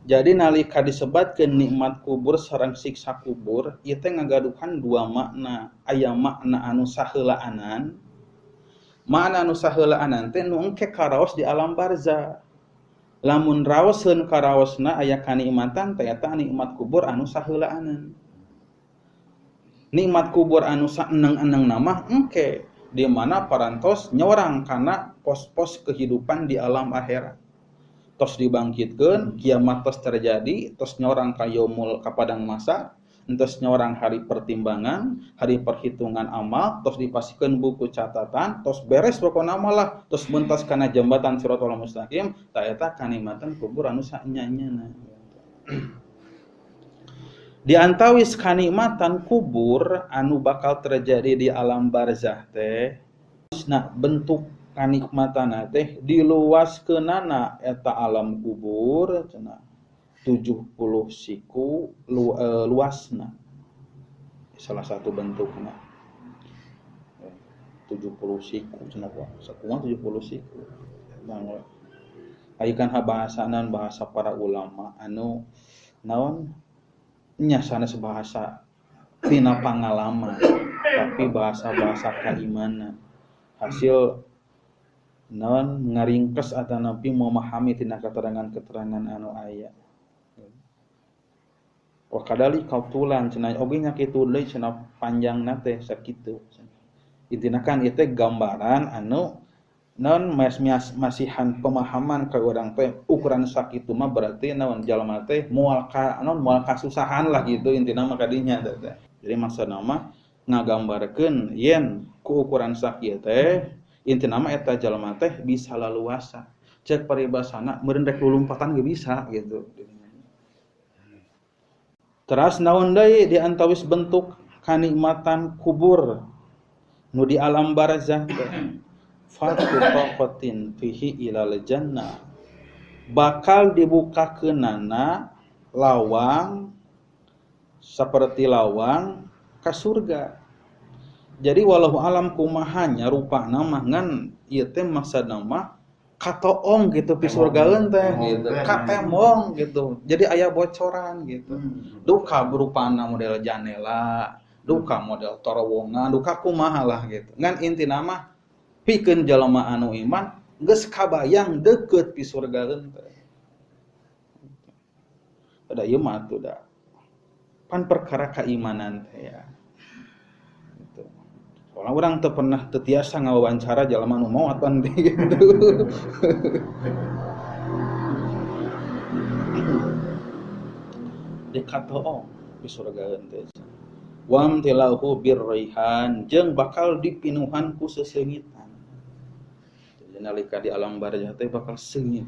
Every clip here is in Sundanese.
Jadi nalika disebatkeun nikmat kubur sareng siksa kubur, ieu teh ngagaduhan dua makna. Aya makna anu saheulaanan. Makna anu saheulaanan teh nu engke karaos di alam barzah. Lamun raoseun karaosna aya kanikmatan teh eta nikmat kubur anu saheulaanan. Nikmat kubur anu saeneng-eneng mah engke di mana parantos nyorang kana pos-pos kehidupan di alam akhirat. Tos dibangkitkeun, kiamat tos terjadi, tos nyorang ka yaumul ka padang masa, entos nyorang hari pertimbangan, hari perhitungan amal, tos dipasikeun buku catatan, tos beres pokona mah lah, tos mentas kana jembatan Siratal Mustaqim, ta eta kanikmatan kubur anu saenya-enyana. Di antawis kanikmatan kubur anu bakal terjadi di alam barzah teh, nah bentuk kanikmatana teh diluaskeunana eta alam kubur cenah 70 siku luasna. Salah satu bentukna 70 siku cenah sakumaha 70 siku. Bang aya kan bahasanan bahasa para ulama anu naon nya sanes bahasa tina pangalaman tapi bahasa-bahasa keimanan hasil naon ngaringkes atanapi memahami tina keterangan-keterangan anu aya. Wa kadali kautulan cenah oge nya kitu deui cenah panjangna teh sakitu. Intina kan ieu teh gambaran anu naon masihan pemahaman ka urang teh ukuran sakitu mah berarti naon jalma teh moal ka naon moal kasusahan lah gitu intina mah kadinya teh. Jadi maksudna mah ngagambarkeun yen ku ukuran sakieu teh intina mah eta jalma teh bisa laluasa. Cek paribasana meureun rek lulumpatan ge bisa gitu. Teras naon deui di antawis bentuk kanikmatan kubur nu di alam barzah teh fatu taqatin fihi ilal jannah. Bakal dibukakeunana lawang seperti lawang ka surga. Jadi walau alam kumahanya rupana mah ngan ieu teh maksudna mah katoong gitu pi surgaeun teh gitu, katemong gitu. Jadi aya bocoran gitu. Duka rupana model janela, duka model torowongan, duka kumaha lah gitu. Ngan intina mah pikeun jalma anu iman geus kabayang deukeut pi surgaeun teh. Da ieu mah atuh da pan perkara keimanan teh ya. Orang teu pernah teu tiasa ngawawancara jalma nu maot pan gitu. Dikatoong di surgaeun teh. Wam tilahu birrihan jeung bakal dipinuhan ku seseungitan. Jadi nalika di alam barzah teh bakal seungit.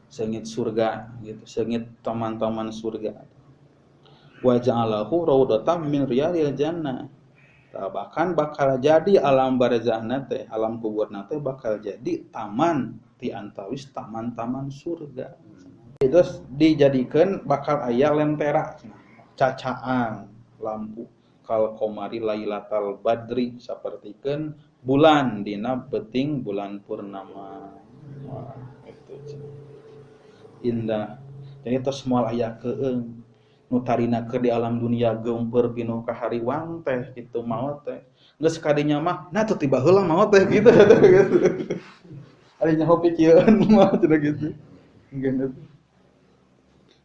Seungit surga gitu, seungit taman-taman surga. Wa ja'alahu raudatan min riyadil jannah. Bahkan bakal jadi alam barzahna teh, alam kuburna teh bakal jadi taman ti antawis taman-taman surga. Terus dijadikeun bakal aya lentera cacaan lampu kal qamari lailatal badri sapertikeun bulan dina peuting bulan purnama. Wah, itu indah. Jadi tos moal aya keung nu tarina keur di alam dunia geumpeur pinuh ka hariwang teh kitu maot teh. Geus kadinya mah nah teu tiba heula maot teh gitu gitu. Ari nyaho pikieun mah cenah gitu. Gitu.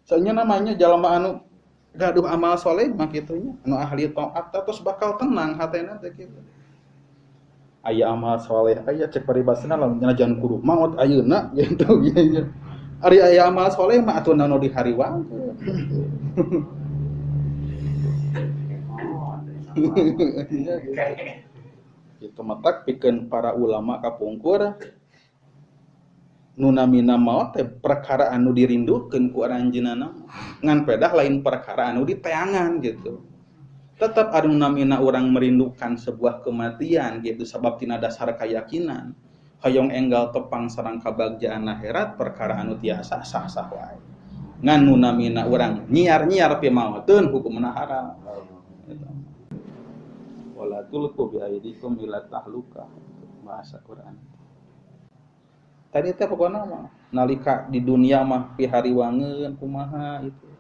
Soalnya namanya jalma anu gaduh amal soleh mah kitu nya, anu ahli taat terus bakal tenang hatena teh kitu. Aya amal soleh aya cek paribasana lamun jangan kudu maot ayeuna gitu nya. Ari aya amal soleh mah atuh nano di hariwang. Itu matak pikeun para ulama kapungkur nu namina maot teh perkara anu dirindukeun ku aranjeunna ngan pedah lain perkara anu diteangan gitu. Tetap anu namina urang merindukan sebuah kematian gitu sabab tina dasar keyakinan. Hoyong enggal tepang sareng kabagjaan akhirat perkara anu tiasa sah-sah wae. Ngan nu namina urang nyiar-nyiar pimaoteun hukumna haram. Gitu. Wala tulqu bi aidikum ila tahluka bahasa Quran. Tadi teh pokona mah nalika di dunia mah pihariwangeun kumaha itu.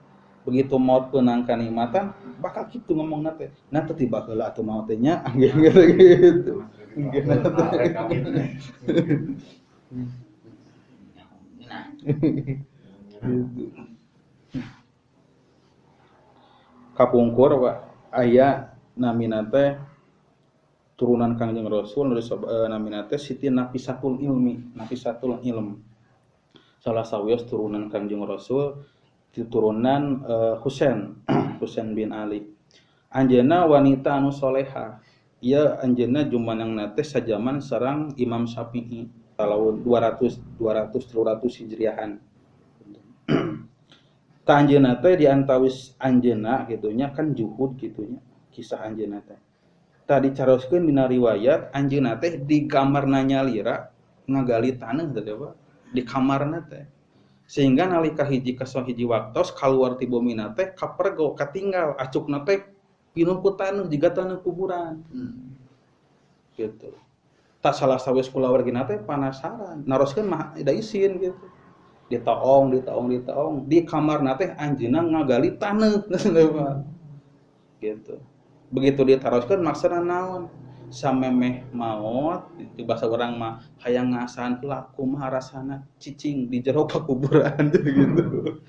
Begitu maut peunang kanikmatan bakal kitu ngomongna teh. Nah teu tiba heula atuh maut teh nya gitu gitu. Kapungkur Pak aya namina teh turunan Kangjeng Rasul namina teh Siti Nafisatul Ilmi, Nafisatul Ilm. Salah sawios turunan Kangjeng Rasul turunan Husain, Husain bin Ali. Anjeunna wanita anu soleha. Ieu anjeunna jumanangna teh sajaman sareng Imam Syafi'i tahun 200 300 Hijriahan. Ta anjeunna teh diantawis anjeunna kitu nya kan juhud kitu nya kisah anjeunna teh. Tadi caroskeun dina riwayat anjeunna teh di kamarna nyalira ngagali taneuh teh Pak, di kamarna teh. Sehingga nalika hiji kaso hiji waktos kaluar ti bumina teh kapergo katinggal acukna teh pinuh ku taneuh jiga taneuh kuburan. Gitu. Tak salah sawis kulawargina teh panasaran, naroskeun mah da isin gitu. Ditaong di kamarna teh anjeunna ngagali taneuh gitu. Begitu ditaroskeun maksudna naon? Samemeh maot di bahasa urang mah hayang ngasaan heula kumaha rasana cicing di jero pakuburan gitu.